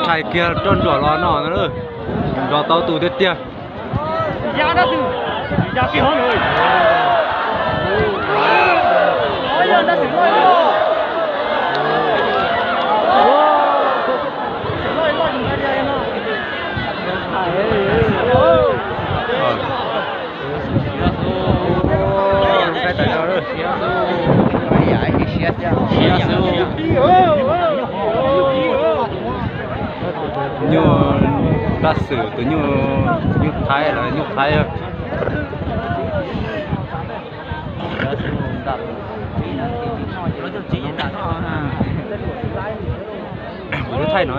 Tshais kiag roj nruam los no na, nrog tau tus tiag tiag. Nyuj Raj Xwm tus nyuj, nyuj Thaib los nyuj Thaib. Kuv twb thaij no.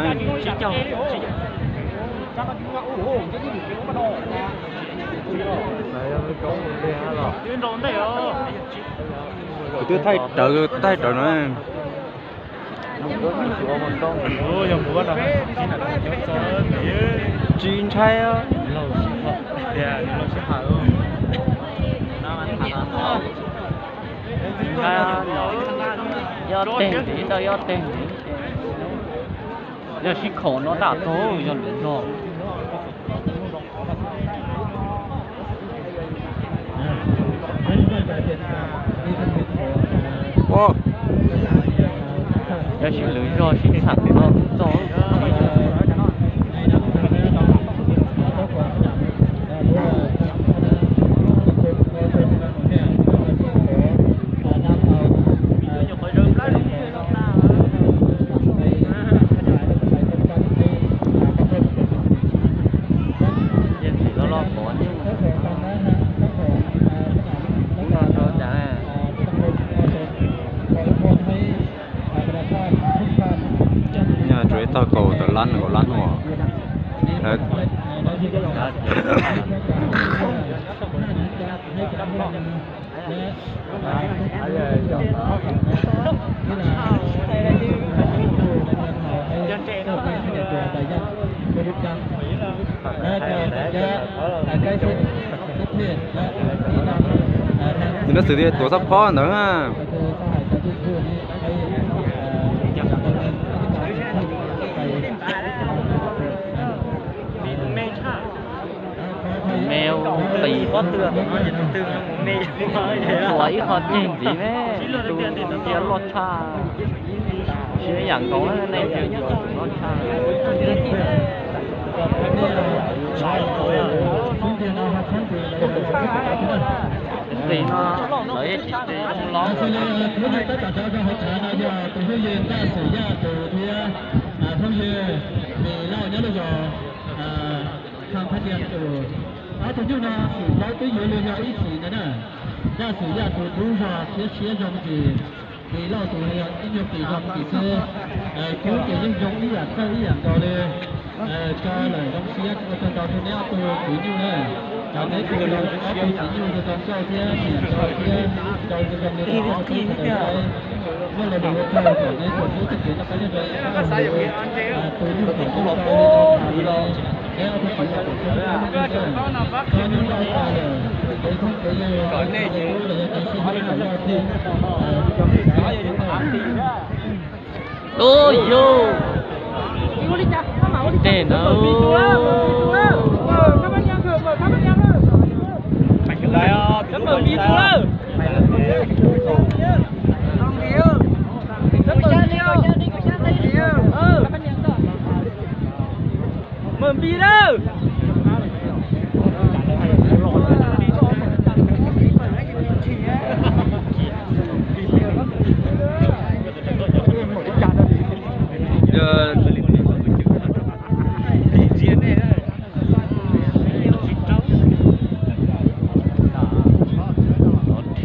Kuv twb thaij rawv, thaij rawv no. Tsis ntshai. Yob teg ntxiv, tau yob teg ntxiv. Yog sib khaum no dam tag yog lwm zog. Tab sis lwm zog sib txham no kuj tau. Yeej tsis loj loj pov nyuj. Ub no rau cas. Nyaj tsuas ib tog kaus tawm lab nees nkaum lab no. Tus no xwm tias tuav xab phob ntawd na. Tus me ua qis pob tw, tus ua ib qho ceg ntxiv ne, tus cia loj tshaj. Siab ib yam nkaus na, nej cia yuav tus loj tshaj. Tus qis no lawv yeej tsis tis zoo los. Tus hlob yej Ntaj Xwm Yaj tus thiab hlob yej Mis Lauj nyob lub zos Kham Thaj Nias tus. Ob tug nyuj no xwm plaub twb yuav luag yog ib txhis ntawd na. Ntaj Xwm Yaj tus tub zog thiab siab zoo ntsis, Mis Lauj tus yog ib nyuag qis zog ntsis xwb. Kub ces yeej zoo ib yam txawj ib yam nkaus li. Tso lawm zoo siab ua tsaug ntau rau neb ob tug kwv nyuj na. Cov neb tus ob tug kwv nyuj zoo zoo nkauj thiab siab zoo thiab zoo zoo li tau ob tug tub sawv daws saib. Muaj lo lus ua tsaug kom neb txhua tus txoj kev noj qab nyob zoo, tus nyuj kom zoo nkauj li no tas li no. Neb ob tug kwv los kom txhua tus txhua tus noj qab nyob zoo, txhob nyuaj ntau tas lawm, kev thoob kev yawg, kev tub los yog kev sib hlub kom loj thiab. Ub yug, tej ntawd. Mawm npis lawm.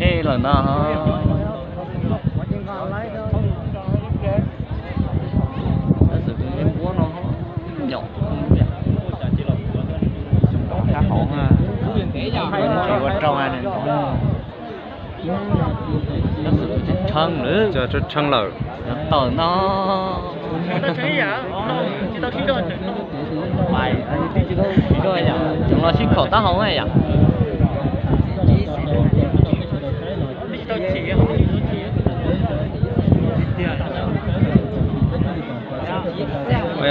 Thej lawm na. Tab sis tus me nquab no nyom, tab sis ua rau tab sis tus tsis tshee lawm, tshee lawm. Tawm no. Tseem los sib khaum taub hau yom.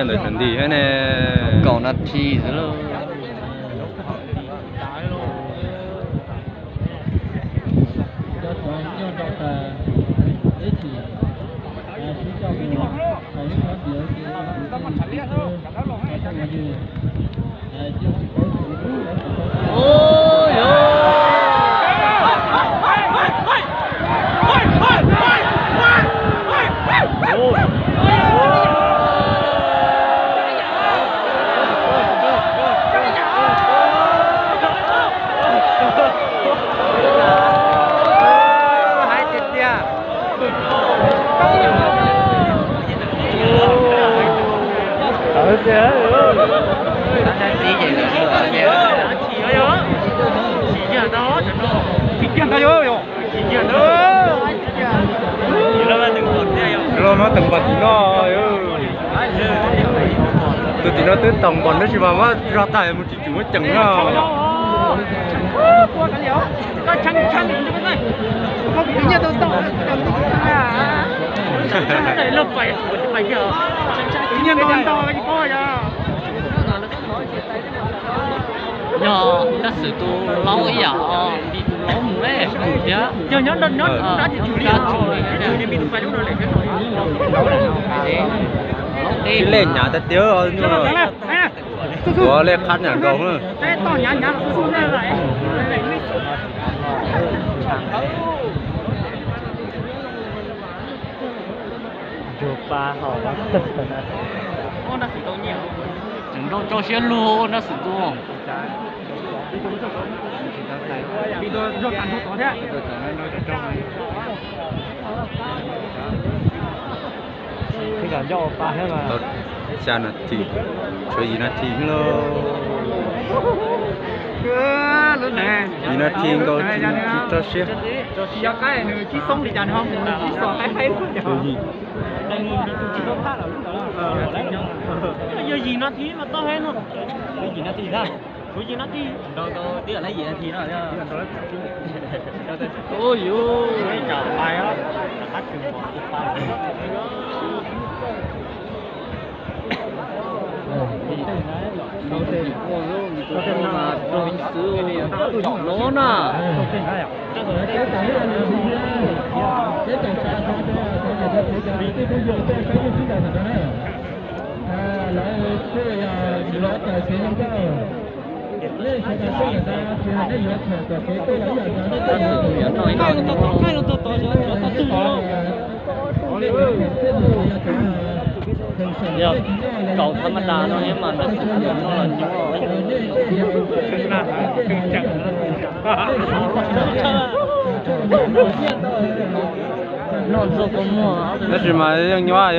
Ntawd tsaus nti thiab ne. Kaum nas this xwb lauj. Hais tiag tiag. Los no teem npam tim no. Tus tim no twb taug npam tab sis mas muab zog tag mus tsis tsum muab ceem no. Yog tab sis tus laub ib yam li tus laub mus thiab. Yog nyob nyob tab sis tsum li, tsum li tus fais lub no lawm. Tsis lej nyav tiag tiag. Ua lej qab nyav nkaus na. Ntsuag pa hau. Tseem nrau tso siab lug ua nrab xwm tus. Tau xya nas this, tshuav yim nas this lauj. Yim nas this nkaus tsis tso siab. Yog yim nas this mas tau heev no. Yim nas this. Kuv yim nas this. Ub yus. Rau xwb no na. Yog kaum tha ma da no mas nrab xwm no los nyuaj. Noj txog kua muag tab sis mas yeej nyuaj.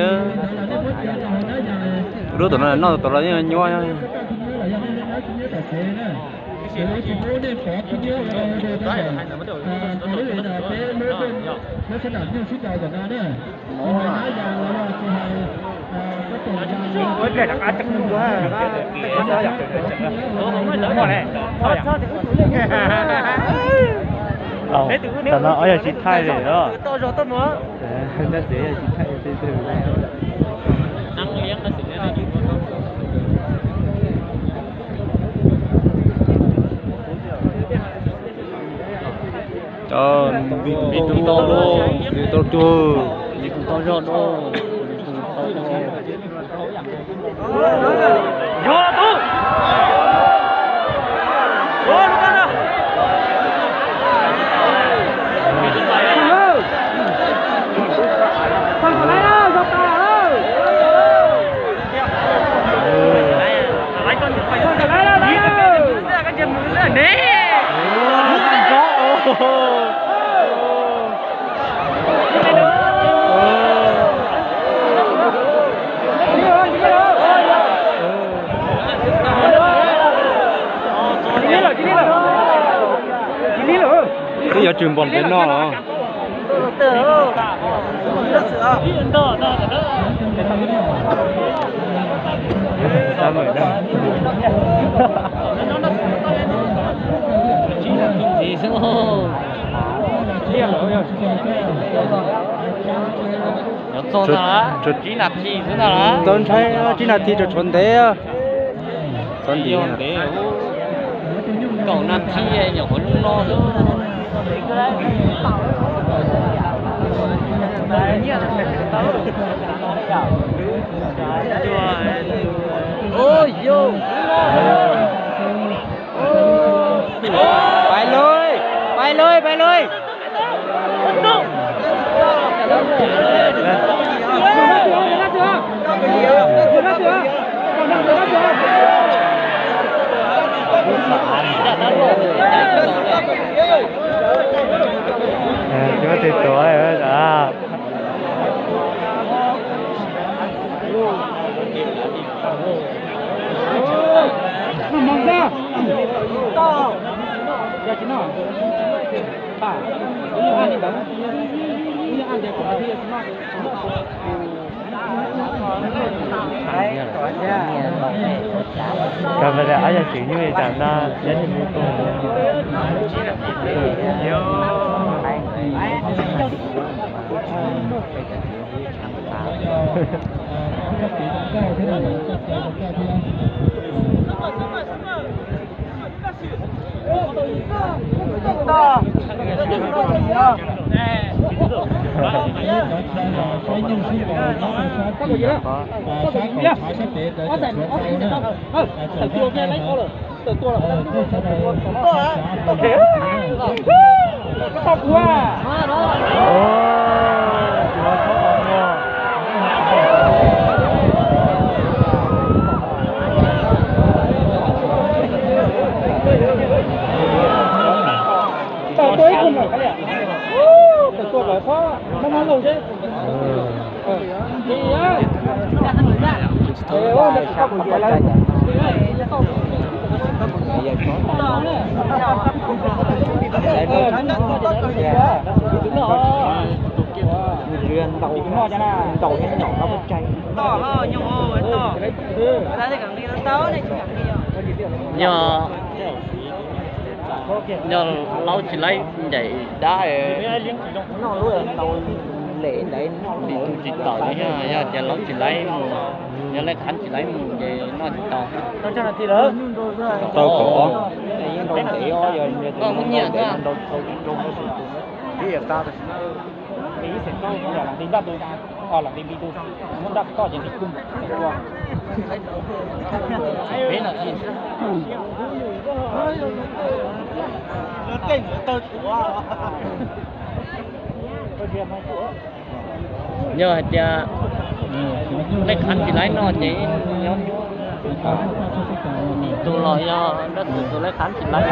Lub tom no noj tom los yeej nyuaj. Tam no ob yog tsis thaij li os. Ntab txiv yog tsis thaij li. Cov npis tus tau, npis tus tau tuag, npis tus tau zog dua, npis tus tau tuag. Twb yuav tsum npom ntev no los. Txog ntag, tsib nas this xwb ntag. Txog ntshai, tsib nas this rau tshuav ntev. Txog ntev, ntev, kaum nas this nyuam qhuav lub no xwb. Pais lui, pais lui, pais lui. Cov tus tuav a. Cov vaj ob yog tseem nyuj li tas no, nyob tsis mus tuaj. Yog, yog laub tsis laib ncaim dab, tus tsis tau li, yog tias laub tsis laib mus, yog laib khav tsis laib mus ces noj tsis tau. Tau kom nyiam. Yog hais tias laib khav tsis laib no ces nyob tus los yog dab tsi tus laib khav tsis laib.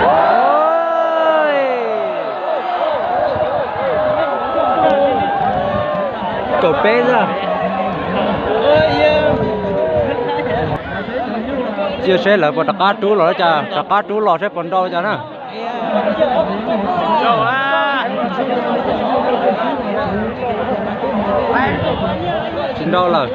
Kaum peb xwb. Cia seb lawv puas rov qab rub los cas, rov qab rub los seb puas nrau cas na. Tsis nrau lawm.